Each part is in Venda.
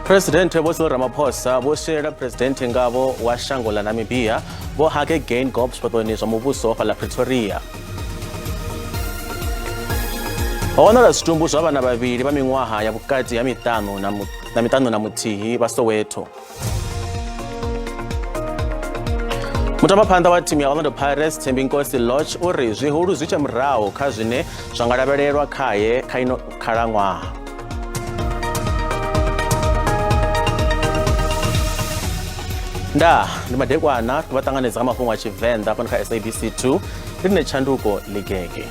Presidente Vho Cyril Ramaphosa vho swielela Presidente ngavho wa shango ḽa Namibia Vho Hage Geingob zwifhaṱoni zwa muvhuso fhaḽa Pretoria. Ho wanala zwitumbu zwa vhana vhavhili vha miṅwaha ya vhukati ha miṱanu na miṱanu na muthihi vha Soweto. Mutambaphanḓa wa thimu ya Orlando Pirates Thembinkosi Lorch u ri zwihulu zwi tshe murahu kha zwine zwa nga lavhelelwa khae kha ino khalaṅwaha. Ndaa ndi madekwana ri vha ṱanganedza nga mafhungo a Tshivenḓa fhano kha SABC 2 ndi nṋe Tshanduko Ligege.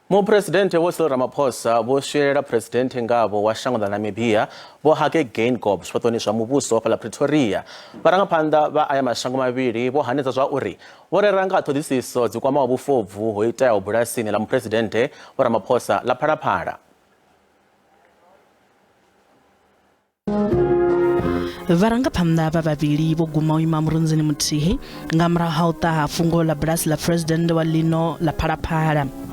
Muphuresidennde Vho Cyril Ramaphosa vho swielela Phuresidennde ngavho wa shango ḽa Namibia Vho Hage Geingob zwifhaṱoni zwa muvhuso fhaḽa Pretoria. Vharangaphanḓa vha aya mashango mavhili vho hanedza zwa uri vho rera nga ha ṱhoḓisiso dzi kwamaho vhufobvu ho iteaho bulasini ḽa Muphuresidennde Vho Ramaphosa ḽa Phalaphala. Vharangaphanḓa vha vhavhili vho guma u ima murunzini muthihi nga murahu ha u ṱaha fhungo ḽa bulasi ḽa phresidennde wa ḽino ḽa Phalaphala.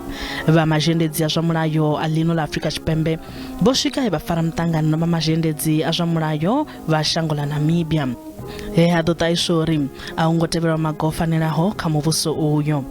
Vha mazhendedzi a zwa mulayo a ḽino ḽa Afrika Tshipembe vho swika he vha fara muṱangano na vha mazhendedzi a zwa mulayo vha shango ḽa Namibia he ha ḓo ṱahiswa uri a hu ngo tevhelwa maga o fanelaho kha muvhuso uyo.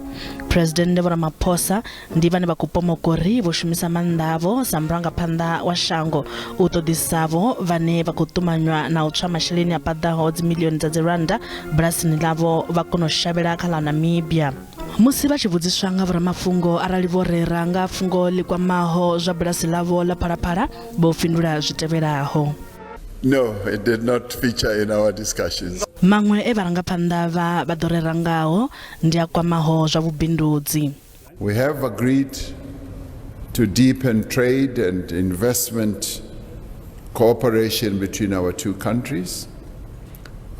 Phresidennde Vho Ramaphosa Ndi vhane vha khou pomoka uri vho shumisa maanḓa avho sa murangaphanḓa wa shango u ṱoḓisisa-vho vhane vha khou ṱumanywa na u tswa masheleni a paḓaho dzimiḽioni dza dzirannda bulasini ḽavho vha kona u shavhela kha ḽa Namibia. Musi vha tshi vhudziswa nga vhoramafhungo arali vho rera nga fhungo ḽi kwamaho zwa bulasi ḽavho ḽa Phalaphala, vho fhindula zwi tevhelaho. No, it did not feature in our discussions. Maṅwe e vharangaphanḓa vha vha ḓo rera ngao ndi a kwamaho zwa vhubindudzi. We have agreed to deepen trade and investment cooperation between our two countries.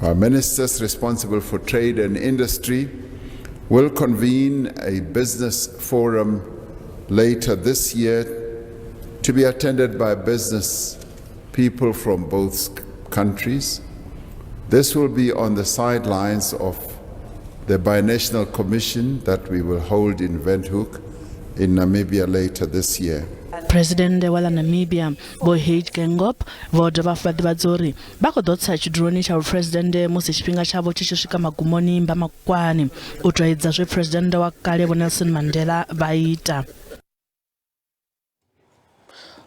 Our ministers responsible for trade and industry will convene a business forum later this year to be attended by business people from both countries. This will be on the sidelines of the binational commission that we will hold in Windhoek in Namibia later this year. Presidennde wa ḽa Namibia Vho Hage Geingob vho dovha hafhu vha ḓivhadza uri vha khou ḓo tsa tshiduloni tsha vhuphuresidennde musi tshifhinga tshavho tshi tshi swika magumoni Mbamakwani u tou edza zwe phuresidennde wa kale Vho Nelson Mandela vha ita.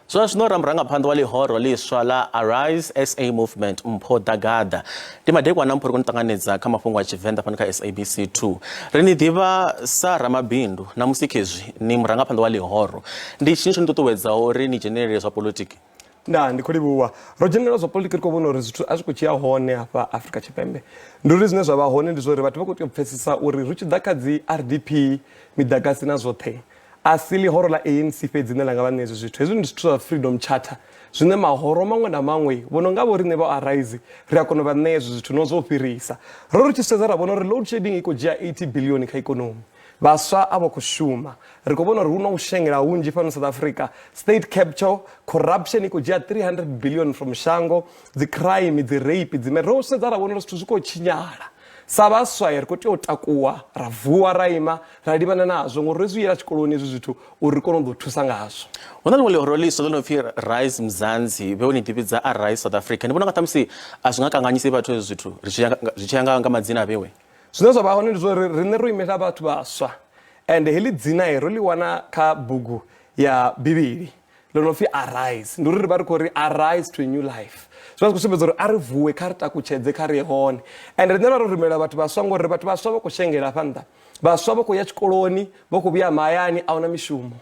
Zwa zwino ra murangaphanḓa wa ḽihoro ḽiswa ḽa Arise SA Movement Mpho Dagada. Ndi madekwana Mpho ri kone u ṱanganedza kha mafhungo a Tshivenḓa fhano kha SABC 2. Ri ni ḓivha sa ramabindu na musi khezwi ni murangaphanḓa wa ḽihoro. Ndi tshini tsho ni ṱuṱuwedzaho uri ni dzhenelele zwa politiki? Nda ndi khou livhuwa. Ro dzhenelela zwa politiki ri khou vhona uri zwithu a zwi khou tshiya hone hafha Afrika Tshipembe. Ndi uri zwine zwa vha hone ndi zwa uri vhathu vha khou tea u pfesesa uri ri tshi ḓa kha dzi RDP miḓagasi na zwoṱhe A si ḽihoro ḽa ANC fhedzi ḽine ḽa nga vha ṋea hezwi zwithu. Hezwi ndi zwithu zwa Freedom Charter zwine mahoro maṅwe na maṅwe vho no nga vho riṋe vha Arise ri a kona u vha ṋea hezwi zwithu no zwo fhirisa. Ro ri tshi sedza ra vhona uri load shedding i khou dzhia 80 billion kha ikonomi. Vhaswa a vha khou shuma. Ri khou vhona uri hu na u shengela hunzhi fhano South Africa. State capture, corruption i khou dzhia 300 billion from shango, dzi crime, dzi rape, dzi ro sedza ra vhona uri zwithu zwi khou tshinyala. Sa vhaswa ri khou tea u takuwa ra vuwa ra ima ra livhana nazwo ngori ri zwi yela tshikoloni hezwi zwithu uri ri kone u ḓo thusa ngazwo. Hu na ḽiṅwe ḽihoro ḽiswa ḽo no pfi Rise Mzansi vhe ni ḓivhidza a Rise South Africa. Ni vhona unga ṱhamusi a zwi nga kanganyisi vhathu hezwi zwithu ri tshi ya zwi tshi ya nga nga madzina a vhewe? Zwine zwa vha hone ndi zwa uri riṋe ro imela vhathu vhaswa and heḽi dzina ro ḽi wana kha bugu ya Bivhili. ḽo no pfi arise ndi uri ri vha ri khou ri arise to a new life zwi vha zwi khou sumbedza uri a ri vuwe kha ri takutshedze kha ri ye hone and riṋe vha ro rumela vhathu vhaswa ngori vhathu vhaswa vha khou shengela hafha nnḓa vhaswa vha khou ya tshikoloni vha khou vhuya mahayani a huna mishumo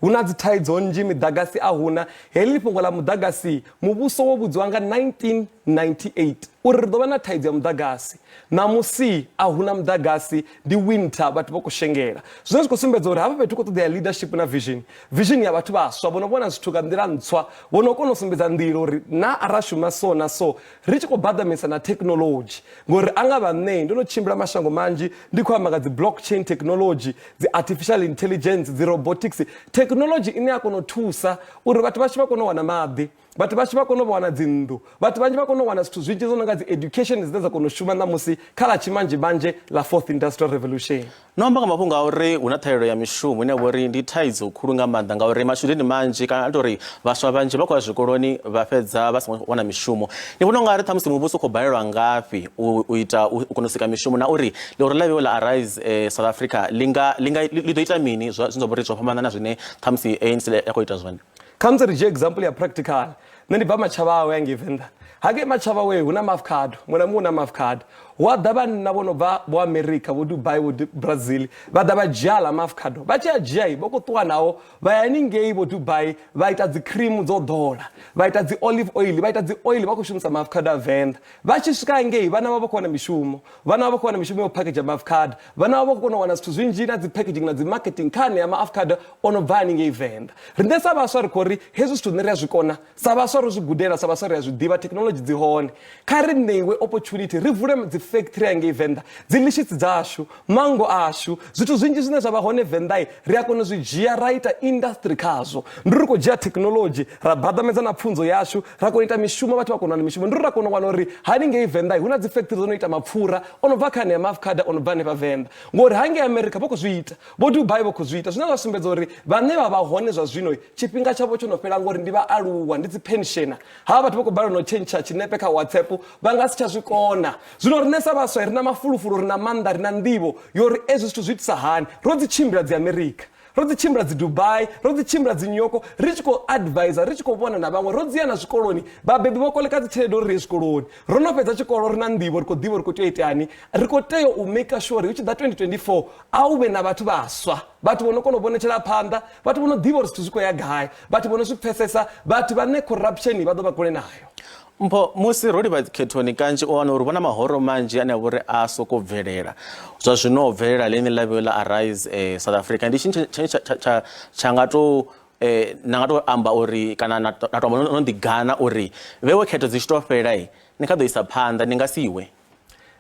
hu na dzi thaidzo nnzhi miḓagasi a huna heḽi fhungo ḽa muḓagasi muvhuso wo vhudziwa nga 1998 uri ri ḓo vha na thaidzo ya muḓagasi Ṋamusi a hu na muḓagasi, ndi winter, vhathu vha khou shengela. Zwine zwi khou sumbedza uri hafha fhethu hu khou ṱoḓea leadership na vision. Vision ya vhathu vhaswa vho no vhona zwithu nga nḓila ntswa, vho no kona u sumbedza nḓila uri na ra shuma so na so ri tshi khou baḓamisa na thekinoḽodzhi. Ngori a nga vha nṋe ndo no tshimbila mashango manzhi ndi khou amba nga dzi blockchain technology, dzi artificial intelligence, dzi robotics, thekinoḽodzhi ine ya kona u thusa uri vhathu vhashu vha kone u wana maḓi. Vhathu vhashu vha kone u wana dzi nnḓu, vhathu vhanzhi vha kone u wana zwithu zwinzhi zwo no nga dzi education dzine dza kona u shuma ṋamusi kha ḽa tshimanzhemanzhe ḽa fourth industrial revolution. No amba nga mafhungo a uri hu na ṱhahelelo ya mishumo ine ya vha uri ndi thaidzo khulu nga maanḓa ngauri matshudeni manzhi kana ndi uri vhaswa vhanzhi vha khou ya zwikoloni vha fhedza vha songo wana mishumo. Ni vhona u nga ri ṱhamusi muvhuso u khou balelwa ngafhi u ita u kona u sika mishumo na uri ḽihoro ḽa vheiwe ḽa Arise South Africa ḽi nga ḽi nga ḽi ḓo ita mini zwine zwa vha uri zwo fhambana na zwine ṱhamusi ANC ya khou ita zwone? Khamusi ri dzhie example ya practical. Nṋe ndi bva Matshavhawe hangei Venḓa. Hangei Matshavhawe hu na maavocado, muṅwe na muṅwe u na maavocado. Hu a ḓa vhanna vho no bva vho America, vho Dubai, vho Brazil, vha ḓa vha dzhia aḽa maavocado. Vha tshi a dzhia vha khou ṱuwa nao vha ya haningei vho Dubai vha ita dzi cream dzo ḓola, vha ita dzi olive oil, vha ita dzi oil vha khou shumisa maavocado a Venḓa. Vha tshi swika hangei vhana vha vha khou wana mishumo, vhana vha vha khou wana mishumo ya u package maavocado, vhana vha vha khou kona u wana zwithu zwinzhi na dzi packaging na dzi marketing kha anea maavocado o no bva haningei Venḓa. Riṋe sa vhaswa ri khou ri hezwi zwithu riṋe ri a zwi kona, sa vhaswa ro zwi gudela, sa vhaswa ri a zwi ḓivha, thekinoḽodzhi dzi hone. Kha ri ṋeiwe opportunity ri vule dzi factory hangei Venḓa, dzi lishitsi dzashu, manngo ashu, zwithu zwinzhi zwine zwa vha hone Venḓa ri a kona u zwi dzhia ra ita industry khazwo. Ndi uri ri khou dzhia thekinoḽodzhi ra baḓamedza na pfunzo yashu ra kona u ita mishumo vhathu vha kona u wana mishumo. Ndi uri ra kona u wana uri haningei Venḓa hu na dzi factory dzo no ita mapfura o no bva kha anea maavocado o no bva hanefha Venḓa. Ngori hangei America vha khou zwi ita, vho Dubai vha khou zwi ita, zwine zwa sumbedza uri vhane vha vha hone zwa zwino tshifhinga tshavho tsho no fhela ngori ndi vhaaluwa, ndi dzi pensioner. Havha vhathu vha khou balelwa na u tshentsha tshinepe kha WhatsApp vha nga si tsha zwi kona. Zwino riṋe sa vhaswa ri na mafulufulu, ri na maanḓa, ri na nḓivho yo uri ezwi zwithu zwi itisa hani. Ro dzi tshimbila dzi America, ro dzi tshimbila dzi Dubai, ro dzi tshimbila dzi New York ri tshi khou advisor, ri tshi khou vhona na vhaṅwe. Ro dzi ya na zwikoloni, vhabebi vho koleka dzi tshelede uri ri ye zwikoloni. Ro no fhedza tshikolo ri na nḓivho, ri khou ḓivha uri khou tea u itani. Ri khou tea u maker sure uri hu tshi ḓa 2024 a hu vhe na vhathu vhaswa, vhathu vho no kona u vhonetshela phanḓa, vhathu vho no ḓivha uri zwithu zwi khou ya gai, vhathu vho no zwi pfesesa, vhathu vhane corruption vha ḓo vha kule nayo. Mpho, musi ro livha khethoni kanzhi u wana uri vhona mahoro manzhi ane a vha uri a sokou bvelela zwa zwino bvelela ḽene ḽa vheo ḽa Arise eh, South Africa ndi tshini tshine tsha nga tou eh, na nga tou amba uri kana na tou amba no ḓi gana uri vhewe khetho dzi tshi tou fhela ni kha ḓo isa phanḓa ni nga si we.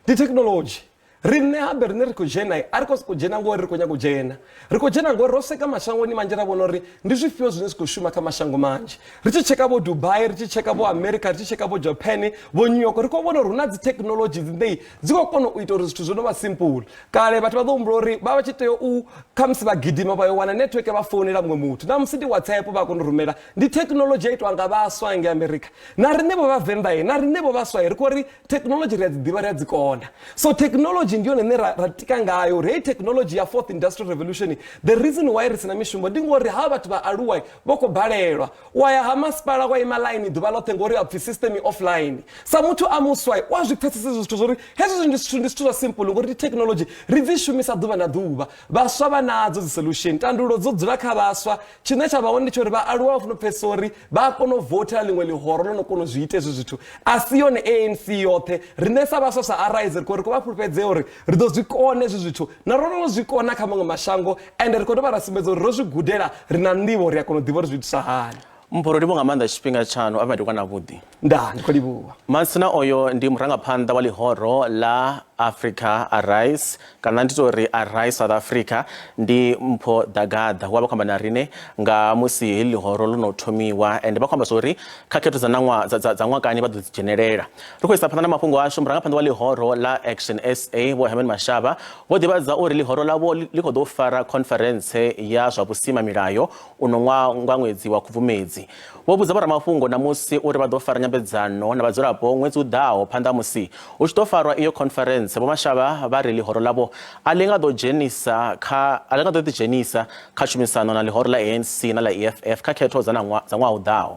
Ndi thekinoḽodzhi. Riṋe habe riṋe ri khou dzhena, a ri khou sokou dzhena ngori ri khou nyaga u dzhena. Ri khou dzhena ngori ro seka mashangoni manzhi ra vhona uri ndi zwifhio zwine zwi khou shuma kha mashango manzhi. Ri tshi tsheka vho Dubai, ri tshi tsheka vho America, ri tshi tsheka vho Japan, vho New York, ri khou vhona uri hu na dzi thekinoḽodzhi dzine dzi khou kona u ita uri zwithu zwo no vha simple. Kale vhathu vha ḓo humbula uri vha vha tshi tea u khamusi vha gidima vha yo wana network vha founela muṅwe muthu. Ṋamusi ndi WhatsApp vha a kona u rumela. Ndi thekinoḽodzhi ya itwa nga vhaswa ngei America. Na riṋe vho Vhavenḓa, na riṋe vho vhaswa ri khou ri Thekinoḽodzhi ri a dzi ḓivha, ri a dzi kona. So thekinoḽodzhi ndi yone ine ra, ra tika ngayo uri heyi thekinoḽodzhi ya fourth industrial revolution, the reason why ri si na mishumo ndi ngori havha vhathu vha aluwa vho khou balelwa. Wa ya ha masipala wa ima ḽaini ḓuvha ḽoṱhe ngori ha pfhi system i offline. Sa muthu a muswa u a zwi pfesesa hezwo zwithu zwa uri hezwi ndi zwithu ndi zwithu zwa simple ngori ndi thekinoḽodzhi ri dzi shumisa ḓuvha na ḓuvha. Vhaswa vha nadzo dzi solution, tandululo dzo dzula kha vhaswa. Tshine tsha vha hone ndi tsha uri vhaaluwa vha funa u pfesesa uri vha a kona u vothela ḽiṅwe ḽihoro ḽo no kona u zwi ita hezwi zwithu. A si yone ANC yoṱhe. Riṋe sa vhaswa sa Arise ri khou ri khou vha fhulufhedzea uri ri ḓo zwi kona hezwi zwithu na ro no zwi kona kha maṅwe mashango ende ri khou dovha ra sumbedza uri ro zwi gudela, ri na nḓivho, ri a kona u ḓivha uri zwi itiswa hani. Mpho, ro livhuwa nga maanḓa tshifhinga tshaṋu, a vhe madekwana avhuḓi. Ndaa, ndi khou livhuwa. Matsina oyo ndi murangaphanḓa wa ḽihoro ḽa Africa Arise kana ndi tou ri Arise South Africa ndi Mpho Dagaḓa wa vha khou amba na rine nga musi heḽi ḽihoro ḽo no thomiwa ende vha khou amba zwa uri kha khetho dza ṋaṅwa dza, dza, dza ṅwakani vha ḓo dzi dzhenelela. Ri khou isa phanḓa na mafhungo ashu murangaphanḓa wa ḽihoro ḽa Action SA Vho Herman Mashaba vho ḓivhadza uri ḽihoro ḽavho ḽi khou ḓo fara khonferentse ya zwa vhusimamilayo uno ṅwaha nga ṅwedzi wa Khubvumedzi. Vho vhudza vhoramafhungo namusi uri vha ḓo fara nyambedzano na vhadzulapo ṅwedzi u ḓaho phanḓa ha musi hu tshi ḓo farwa iyo khonferentse. Vho Mashaba vha ri ḽihoro ḽavho a ḽi nga ḓo dzhenisa kha a ḽi nga ḓo ḓidzhenisa kha tshumisano na ḽihoro ḽa ANC na ḽa EFF kha khetho dza ṅwaha u ḓaho.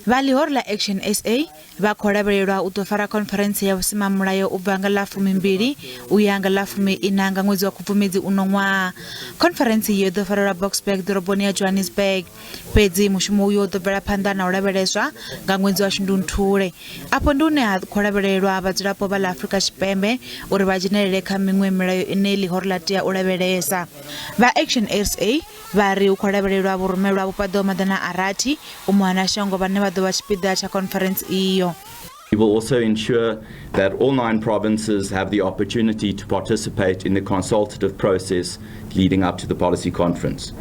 Vha ḽihoro ḽa Action SA vha khou lavhelelwa u ḓo fara khonferentse ya vhusimamulayo u bva nga ḽa 20 u ya nga ḽa 14 nga ṅwedzi wa Khubvumedzi uno ṅwaha. Khonferentse iyo i ḓo farelwa Boksburg ḓoroboni ya Johannesburg. Fhedzi mushumo uyo u ḓo bvela phanḓa na u lavheleswa nga ṅwedzi wa Shundunthule. Afho ndi hune ha khou lavhelelwa vhadzulapo vha ḽa Afrika Tshipembe uri vha dzhenelele kha miṅwe milayo ine ḽihoro ḽa tea u lavhelesa. Vha Action SA Vha ri hu khou lavhelelwa vhurumelwa vhu paḓaho 600 u mona na shango vhane vha ḓo vha tshipiḓa tsha khonferentsi iyo. We will also ensure that all 9 provinces have the opportunity to participate in the consultative process leading up to the policy conference.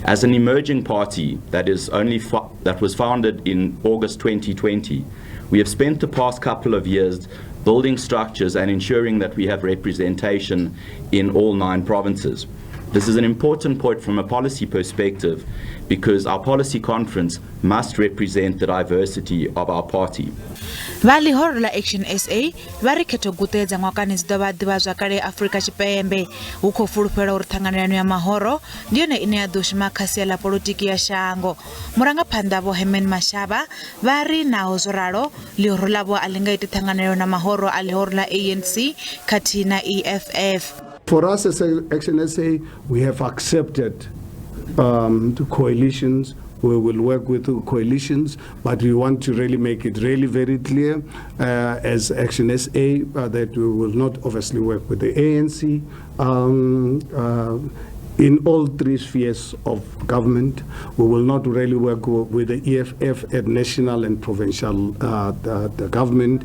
As an emerging party that is only that was founded in August 2020, we have spent the past couple of years building structures and ensuring that we have representation in all 9 provinces. This is an important point from a policy perspective because our policy conference must represent the diversity of our party. Vha ḽihoro ḽa Action SA vha ri khetho guṱe dza ṅwakani dzi ḓo vha ḓivhazwakale Afrika Tshipembe. Hu khou fulufhelwa uri ṱhanganelano ya mahoro ndi yone ine ya ḓo shuma kha sia ḽa polotiki ya shango. Murangaphanḓa Vho Herman Mashaba vha ri naho zwo ralo ḽihoro ḽavho a ḽi nga iti ṱhanganelo na mahoro a ḽihoro ḽa ANC khathihi na EFF. For us as Action SA, we have accepted the coalitions. We will work with the coalitions, but we want to really make it really very clear as Action SA that we will not obviously work with the ANC in all 3 spheres of government. We will not really work with the EFF at national and provincial the government.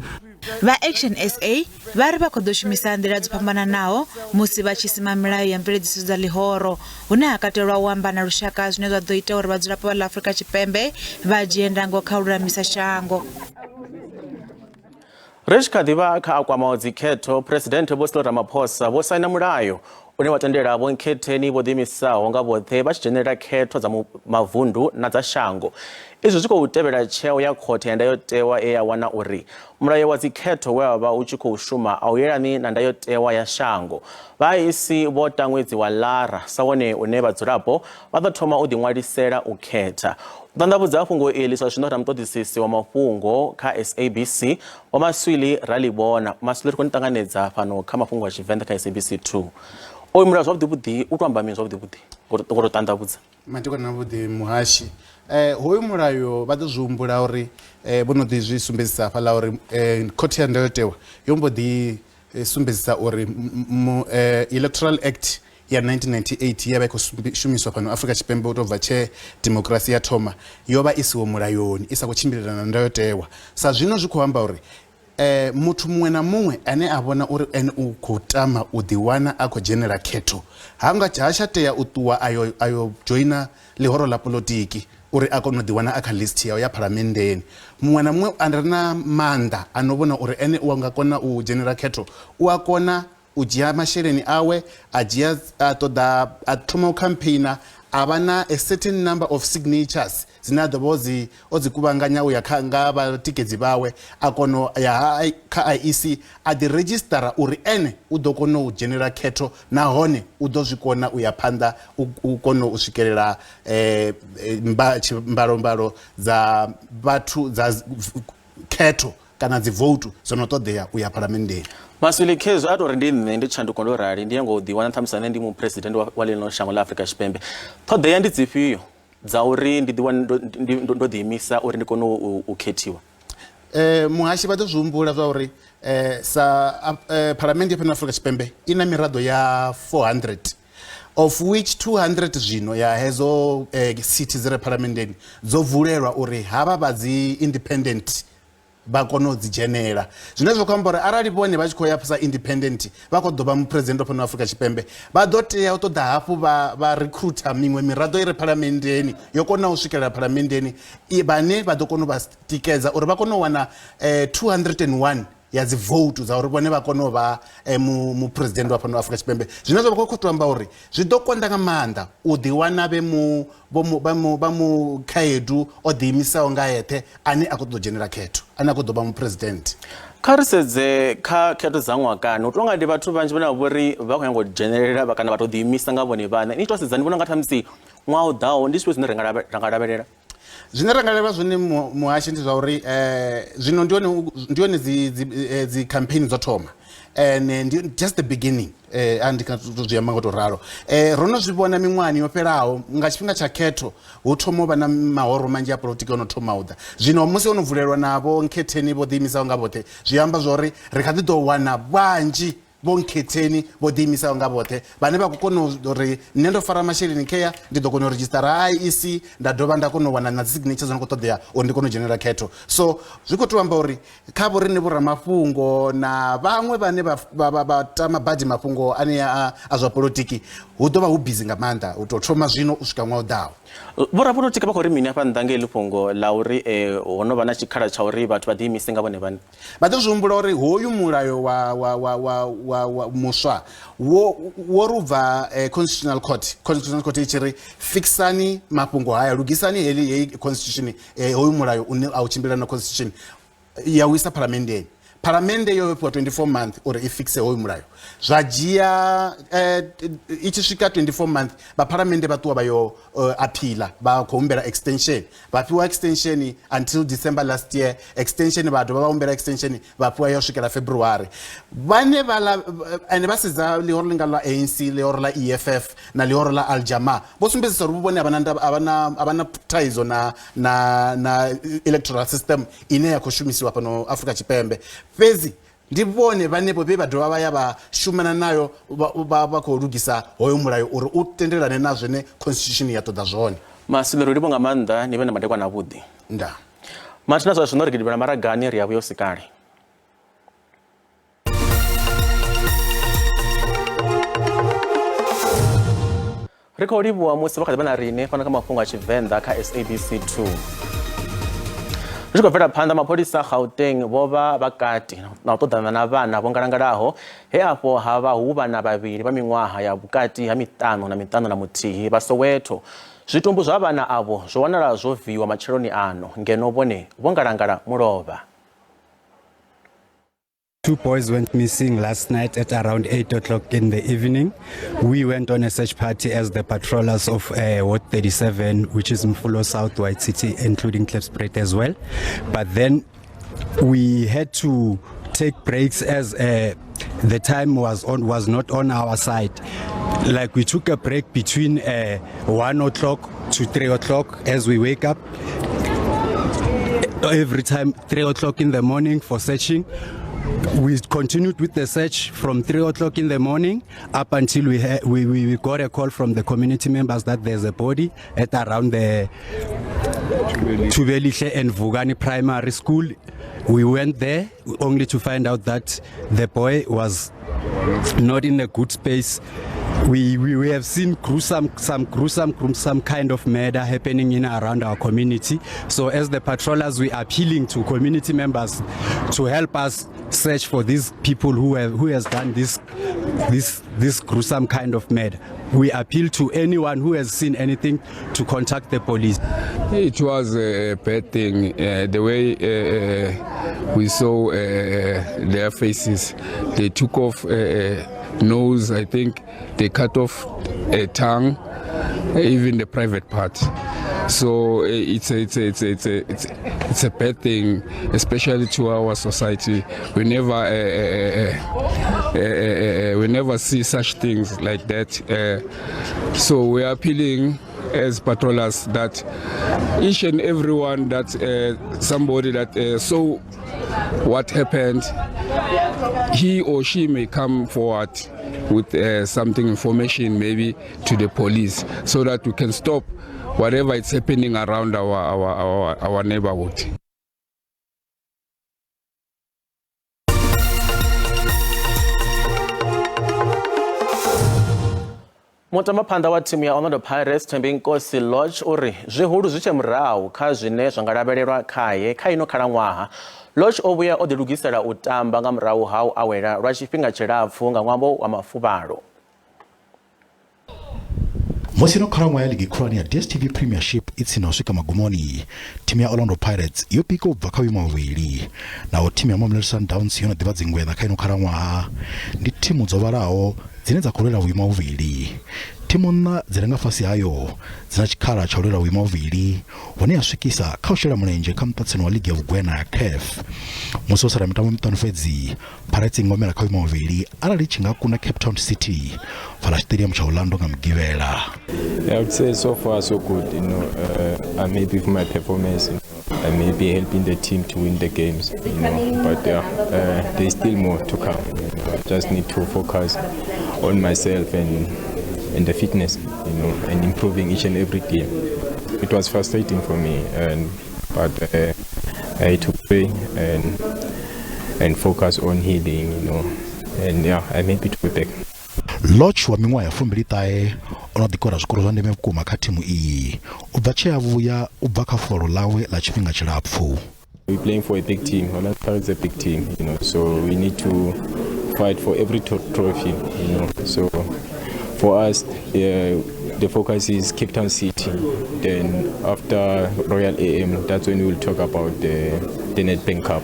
Vha Action SA vha ri vha khou ḓo shumisa nḓila dzo fhambananaho musi vha tshi sima milayo ya mveledziso dza ḽihoro, hune ha katelwa u amba na lushaka zwine zwa ḓo ita uri vhadzulapo vha ḽa Afrika Tshipembe vha dzhie ndango kha u lulamisa shango. Ri tshi kha ḓi vha kha a kwamaho dzikhetho, Presidenthe Vho Cyril Ramaphosa vho saina mulayo une wa tendela vho nkhetheni vho ḓiimisaho nga vhoṱhe vha tshi dzhenelela khetho dza mavundu na dza shango. Izwi zwi khou tevhela tsheo ya khothe ya ndayotewa ye ya wana uri mulayo wa dzikhetho we wa vha u tshi khou shuma a u yelani na ndayotewa ya shango. Vha IEC vho ta ṅwedzi wa Lara sa wone une vhadzulapo vha ḓo thoma u ḓiṅwalisela u khetha. U ṱanḓavhudza fhungo iḽi zwa zwino ra muṱoḓisisi wa mafhungo kha SABC Vho Maswili Ralivhona. Maswili, ri khou ni ṱanganedza fhano kha mafhungo a Tshivenḓa kha SABC 2. Oyu mulayo zwavhuḓi vhuḓi u to amba mini zwavhuḓi vhuḓi ngo to ṱanḓavhudza? Matikwana vhuḓi muhashi. Hoyu mulayo vha ḓo zwi humbula uri vho no ḓi zwi sumbedzisa hafhaḽa uri khothe ya ndayotewa yo mbo ḓi sumbedzisa uri Electoral Act ya 1998 ye vha i khou shumiswa fhano Afrika Tshipembe u tou bva tshe demokirasi ya thoma yo vha i siho mulayoni, i sa khou tshimbilelana na ndayotewa. Sa zwino zwi khou amba uri muthu muṅwe na muṅwe ane a vhona uri ene u khou tama u ḓiwana a khou dzhenela khetho ha nga ha tsha tea u ṱuwa ayo dzhoina ḽihoro ḽa polotiki uri a kone u ḓiwana a kha list yawe ya phalamenndeni. Muṅwe na muṅwe a re na maanḓa a no vhona uri ene u nga kona u dzhenela khetho u a kona u dzhia masheleni awe a dzhia a ṱoḓa a thoma u campaigner a vha na a certain number of signatures dzine a ḓo vha o dzi kuvhanganya u ya kha nga vhatikedzi vhawe, a kona u ya kha IEC a ḓi redzhisiṱara uri ene u ḓo kona u dzhenela khetho nahone u ḓo zwi kona u ya phanḓa u kona u swikelela mbalombalo dza vhathu dza khetho kana dzi vote dzo no ṱoḓea u ya phalamenndeni. Maswili, khezwi a tori ndi nṋe ndi tshanduko ndo rali ndi ngo ḓiwana ṱhamusi nṋe ndi muphuresidennde wa ḽino shango ḽa Afrika Tshipembe, ṱhoḓea ndi dzifhio dza uri ndi ḓiwane ndo ḓiimisa uri ndi kone u khethiwa? Muhashi vha ḓo zwi humbula zwa uri sa phalamennde ya fhano Afrika Tshipembe i na miraḓo ya 400 of which 200 zwino ya hedzo sithi dzi re phalamenndeni dzo vulelwa uri havha vha dzi independent vha kone u dzi dzhenela. Zwine zwa khou amba uri arali vhone vha tshi khou ya sa independent vha khou ḓo vha muphuresidennde wa fhano Afrika Tshipembe, vha ḓo tea u ṱoḓa hafhu vha recruiter miṅwe miraḓo i re phalamenndeni yo konaho u swikelela phalamenndeni vhane vha ḓo kona u vha tikedza uri vha kone u wana 201 ya dzi vote dza uri vhone vha kone u vha muphuresidennde wa fhano Afrika Tshipembe. Zwine zwa vha khou to amba uri zwi ḓo konḓa nga maanḓa u ḓiwana vhe vha mu khaedu o ḓiimisaho nga eṱhe ane a khou ḓo dzhenela khetho, ane a khou ḓo vha muphuresidennde. Kha ri sedze kha khetho dza ṅwakani, u tonga ndi vhathu vhanzhi vhane vha vhori vha khou nyanga u dzhenelela kana vha tou ḓiimisa nga vhone vhaṋe. Ni to sedza ni vhona unga ṱhamusi ṅwaha u ḓaho ndi zwifhio zwine ra nga lavhelela? Zwine ra nga lavhelela zwone muhashi ndi zwa uri zwino ndi hone dzi campaign dzo thoma and ndi just the beginning, a ndi nga to zwi amba nga to ralo. Ro no zwi vhona miṅwahani yo fhelaho nga tshifhinga tsha khetho hu thoma u vha na mahoro manzhi a polotiki ono thoma u ḓa. Zwino musi ono vulelwa navho nkhetheni vho ḓiimisaho nga vhoṱhe, zwi amba zwa uri ri kha ḓi ḓo wana vhanzhi vho nkhetheni vho ḓiimisaho nga vhoṱhe vhane vha khou kona uri nṋe ndo fara masheleni khea ndi ḓo kona u redzhistara IEC nda dovha nda kona u wana na dzi signature dzo no khou ṱoḓea uri ndi kone u dzhenela khetho. So zwi khou tou amba uri kha vho riṋe vhoramafhungo na vhaṅwe vhane vha tama badi mafhungo anea a zwa polotiki hu ḓo vha hu bizi nga maanḓa u tou thoma zwino u swika ṅwaha u ḓaho. Vhorapolotiki vha khou ri mini hafha nnḓa ngei fhungo ḽa uri ho no vha na tshikhala tsha uri vhathu vha ḓiimise nga vhone vhane? Vha ḓo zwi humbula uri hoyu mulayo wa, wa, wa, wa, wa, wa muswa wo, wo ri bva Constitutional Court, Constitutional Court i tshi ri fixani mafhungo haya, lugisani heli heyi constitution, hoyu mulayo une a u tshimbila na constitution, ya u isa phalamenndeni. Phalamennde yo fhiwa 24 month uri i fixe hoyu mulayo. Zwa dzhia i tshi swika 24 month vha phalamennde vha ṱuwa vha yo appeala, vha khou humbela extension. Vha fhiwa extension until December last year, extension vha dovha vha humbela extension vha fhiwa yo swikela February. Vhane vhala ene vha sedza ḽihoro ḽi nga ḽa ANC, ḽihoro ḽa EFF na ḽihoro ḽa Al Jamaa, vho sumbedzisa uri vhone a vha na thaidzo na na na electoral system ine ya khou shumisiwa fhano Afrika Tshipembe. Fhedzi ndi vhone vhanevho vhe vha dovha vha ya vha shumana nayo vha khou lugisa hoyo mulayo uri u tendelane na zwine constitution ya ṱoḓa zwone. Masilo, ri livhuwa nga maanḓa, ni vhe na madekwana avhuḓi. Nda. Mathina zwa zwino ri gidimela maragani, ri a vhuya u sikale. Ri khou livhuwa musi vha kha ḓi vha na riṋe fhano kha mafhungo a Tshivenḓa kha SABC 2. Ri tshi khou bvela phanḓa, mapholisa a Gauteng vho vha vha kati na u ṱoḓana na vhana vho ngalangalaho he afho ha vha hu vhana vhavhili vha miṅwaha ya vhukati ha miṱanu na 51 vha Soweto. Zwitumbu zwa vhana avho zwo wanala zwo viwa matsheloni ano, ngeno vhone vho ngalangala mulovha. Two boys went missing last night at around 8 o'clock in the evening. We went on a search party as the patrollers of Ward 37, which is Mofolo South, White City, including Klipspruit as well. But then we had to take breaks as the time was not on our side. Like we took a break between 1 o'clock to 3 o'clock as we wake up. Every time 3 o'clock in the morning for searching. We continued with the search from 3 o'clock in the morning up until we got a call from the community members that there's a body at around the Thubelihle and Vukani Primary School. We went there only to find out that the boy was not in a good space. We have seen gruesome kind of murder happening in around our community. So as the patrollers, we are appealing to community members to help us search for these people who has done this gruesome kind of murder. We appeal to anyone who has seen anything to contact the police. It was a bad thing, the way we saw their faces. They took off nose, I think they cut off a tongue, even the private part. So it's a bad thing, especially to our society. We never see such things like that. So we are appealing as patrollers that each and everyone that somebody that saw what happened, he or she may come forward with something, information maybe to the police, so that we can stop whatever is happening around our neighborhood. Mutambaphanḓa wa thimu ya Orlando Pirates Thembinkosi Lorch uri zwihulu zwi tshe murahu kha zwine zwa nga lavhelelwa khaye kha ino khalaṅwaha. Lorch o vhuya o ḓilugisela u tamba nga murahu ha u awela lwa tshifhinga tshilapfu nga ṅwambo wa mafuvhalo. Musi ino khalaṅwaha ya ligi khulwane ya DStv Premiership i tsini na u swika magumoni, thimu ya Orlando Pirates yo pika u bva kha vhuimo vhuvhili. Naho thimu ya Mamelodi Sundowns yo no ḓivha dzingweṋa kha ino khalaṅwaha, ndi thimu dzo vhalaho Dzine dza khou lwela vhuimo ha vhuvhili. Thimu nṋa dzi re nga fhasi hayo dzi na tshikhala tsha u lwela vhuimo ha vhuvhili hune ya swikisa kha u shela mulenzhe kha muṱaṱisano wa ligi ya vhugwena ya CAF. Musi ho sala mitambo miṱanu fhedzi, Pirates i nga humela kha vhuimo ha vhuvhili arali i tshi nga kunda Cape Town City fhaḽa tshiṱediamu tsha Orlando nga Mugivhela. I would say so far so good. I'm happy with my performance. I'm happy helping the team to win the games. But there's still more to come. I just need to focus on myself and the fitness, and improving each and every game. It was frustrating for me, but I had to pray and focus on healing, and I'm happy to be back. Lorch wa miṅwaha ya 29 o no ḓi kora zwikoro zwa ndeme vhukuma kha thimu iyi u bva tshe a vhuya u bva kha folo ḽawe ḽa tshifhinga tshilapfu. We're playing for a big team. Orlando Pirates is a big team, so we need to fight for every trophy. So for us, the focus is Cape Town City. Then after Royal AM, that's when we will talk about the Nedbank Cup.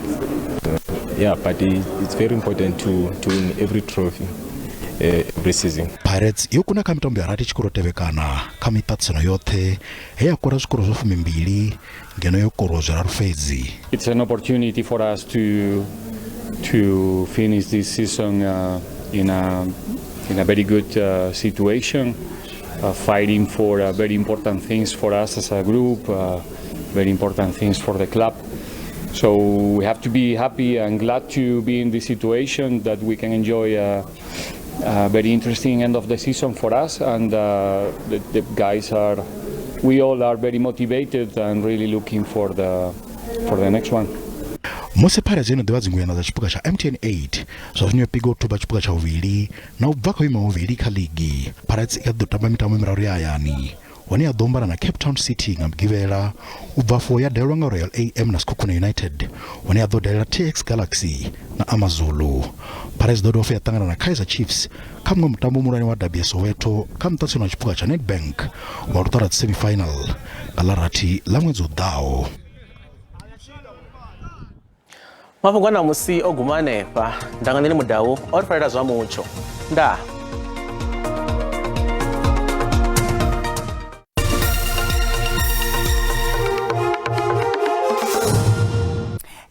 But it's very important to win every trophy. Every season. Pirates yo kuna kha mitambo ya rathi tshi khou tevhekana kha miṱaṱisano yoṱhe he ya kora zwikoro zwa 12 ngeno yo korwa zwiraru fhedzi. It's an opportunity for us to finish this season in a very good situation, fighting for very important things for us as a group, very important things for the club. So we have to be happy and glad to be in this situation that we can enjoy a very interesting end of the season for us, and the guys are, we all are very motivated and really looking for the next one. Musi Pirates yo no ḓivha dzingwena dza tshiphuga tsha MTN 8 zwa zwino yo piga u thuba tshiphuga tsha vhuvhili na u bva kha vhuimo ha vhuvhili kha ligi. Pirates i kha ḓi ḓo tamba mitambo miraru ya hayani hone ya ḓo ombana na Cape Town City nga Mugivhela, u bva afho ya dalelwa nga Royal AM na Sekhukhune United hone ya ḓo dalela TS Galaxy na AmaZulu. Pirates ḓo dovha futhi ya ṱangana na Kaizer Chiefs kha muṅwe mutambo muhulwane wa derby ya Soweto kha muṱaṱisano wa tshiphuga tsha Nedbank wa luṱa lwa semi-final nga ḽa rathi ḽa ṅwedzi u ḓaho. Mafhungo a ṋamusi o guma hanefha. Ndanganeni Mudau o ri farela zwa mutsho. Ndaa.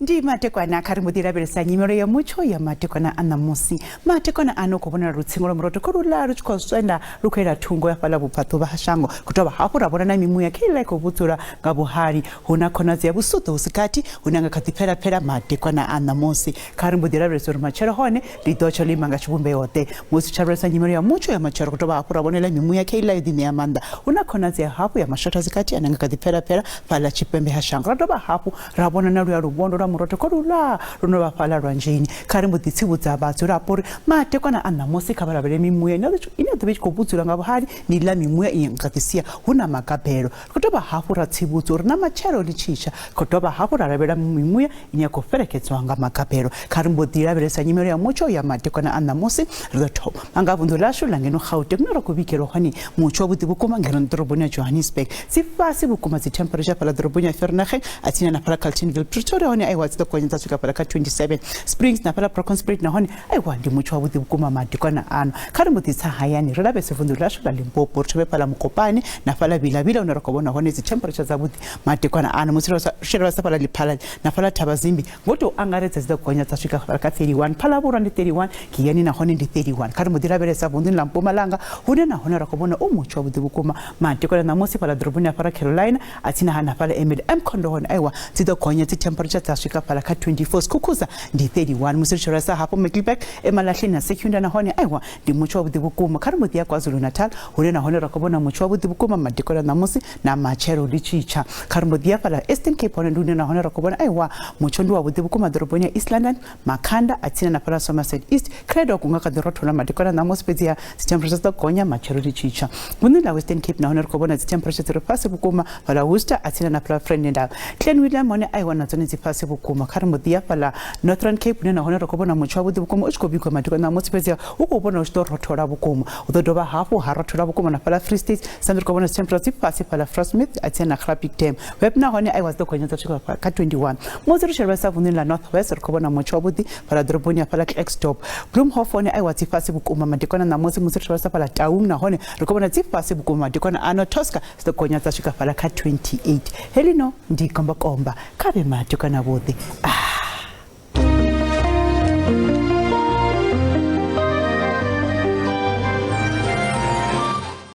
Ndi matekwana kha ri mbo ḓi lavhelesa nyimelo ya mutsho ya matekwana a ṋamusi. Matekwana ano khou vhonala lutsingo lwa murotho kho luḽa lu tshi khou swenda lu khou yela thungo ya fhaḽa vhubvaḓuvha ha shango. Khou dovha hafhu ra vhona na mimuya kheiḽa i khou vhudzula nga vhuhali. Hu na khonadzeo ya vhusuṱo hu si kati hune nga kha ḓi phelapela matekwana a ṋamusi. Kha ri mbo ḓi lavhelesa uri matshelo hone ḽi ḓo tsha ḽo ima nga tshivhumbeo ḓe. Musi tshi lavhelesa nyimelo ya mutsho ya matshelo khou dovha hafhu ra vhonela mimuya kheiḽa yo ḓi ṋea maanḓa. Hu na khonadzeo hafhu ya mashotha zikati ane nga kha ḓi phelapela fhaḽa tshipembe ha shango. Ra dovha hafhu ra vhona na luya luvhondo lwa murotho kho luḽa lu no vha fhaḽa lwanzheni. Kha ri mbo ḓi tsivhudza vhadzulapo uri matekwana a ṋamusi kha vha lavhelele mimuya ine ya ḓo vha i tshi khou vhudzula nga vhuhali, ndi iḽa mimuya i nga ḓi sia hu na magabelo. Ri khou dovha hafhu ra tsivhudza uri na matshelo ḽi tshi tsha ri khou dovha hafhu ra lavhelela mimuya ine ya khou fhelekedzwa nga magabelo. Kha ri mbo ḓi lavhelesa nyimelo ya mutsho ya matekwana a ṋamusi. Ri ḓo thoma nga vunḓu ḽashu ḽa ngeno Gauteng hune ra khou vhigelwa hone mutsho wavhuḓi vhukuma ngeno ḓoroboni ya Johannesburg. Dzi fhasi vhukuma dzi temperature fhaḽa ḓoroboni ya Vereeniging, a tsini na fhaḽa Carltonville. Pretoria hone aiwa dzi ḓo gonya dza swika fhaḽa kha 27. Springs na fhaḽa Bronkhorstspruit nahone aiwa ndi mutsho wavhuḓi vhukuma madekwana ano. Kha ri mbo ḓi tsa hayani ri lavhelese vunḓu ḽashu ḽa Limpopo, ri thome fhaḽa Mokopane na fhaḽa Vilavila hune ra khou vhona hone dzi temperature dzavhuḓi madekwana ano. Musi ri tshi lavhelesa fhaḽa Lephalale na fhaḽa Thabazimbi ngo tou angaredza dzi ḓo gonya dza swika fhaḽa kha 31. Phalavhurwa ndi 31, Giyani nahone ndi 31. Kha ri mbo ḓi lavhelesa vunḓuni ḽa Mpumalanga hune nahone ra khou vhona u mutsho wavhuḓi vhukuma madekwana ṋamusi fhaḽa ḓoroboni ya fhaḽa Carolina a tsini ha na fhaḽa Emily Mkhondo hone aiwa dzi ḓo gonya dzi temperature dza swika fhaḽa kha 24. Skukuza ndi 31. Musi ri tshi lavhelesa hafhu Middelburg, Emalahleni na Secunda nahone aiwa ndi mutsho wavhuḓi vhukuma. Kha ri mbo ḓi ya KwaZulu Natal hune nahone ra khou vhona mutsho wavhuḓi vhukuma madekwana ṋamusi na matshelo ḽi tshi tsha. Kha ri mbo ḓi ya fhaḽa Eastern Cape hone ndi hune nahone ra khou vhona aiwa mutsho ndi wavhuḓi vhukuma ḓoroboni ya East London, Makhanda a tsini na fhaḽa Somerset East. Cradock nga kha ḓi rothola madekwana ṋamusi fhedziha dzi temperature dzi ḓo gonya matshelo ḽi tshi tsha. Vunḓuni ḽa Western Cape nahone ri khou vhona dzi temperature dzi re fhasi vhukuma fhaḽa Worcester a tsini na fhaḽa Vredendal. Clanwilliam hone aiwa na dzone dzi fhasi vhukuma. vhukuma. Kha ri mbo ḓi ya fhaḽa Northern Cape hune nahone ri khou vhona mutsho wavhuḓi vhukuma u tshi khou vhigwa madekwana ṋamusi, fhedziha hu khou vhona u tshi ḓo rothola vhukuma. Hu ḓo dovha hafhu ha rothola vhukuma na fhaḽa Free State, sa ri khou vhona dzi temperature dzi fhasi fhaḽa Frostmith a tsini na Graphic Dam. Web nahone aiwa dzi ḓo gonya dza swika kha 21. Musi ri tshi lavhelesa vunḓuni ḽa North West ri khou vhona mutsho wavhuḓi fhaḽa ḓoroboni ya fhaḽa Klerksdorp. Bloemhof hone aiwa dzi fhasi vhukuma madekwana ṋamusi, musi ri tshi lavhelesa fhaḽa Taung nahone ri khou vhona dzi fhasi vhukuma madekwana ano. Tosca dzi ḓo gonya dza swika fhaḽa kha 28. Heḽino ndi kombakomba kha vhe madekwana vhuḓi.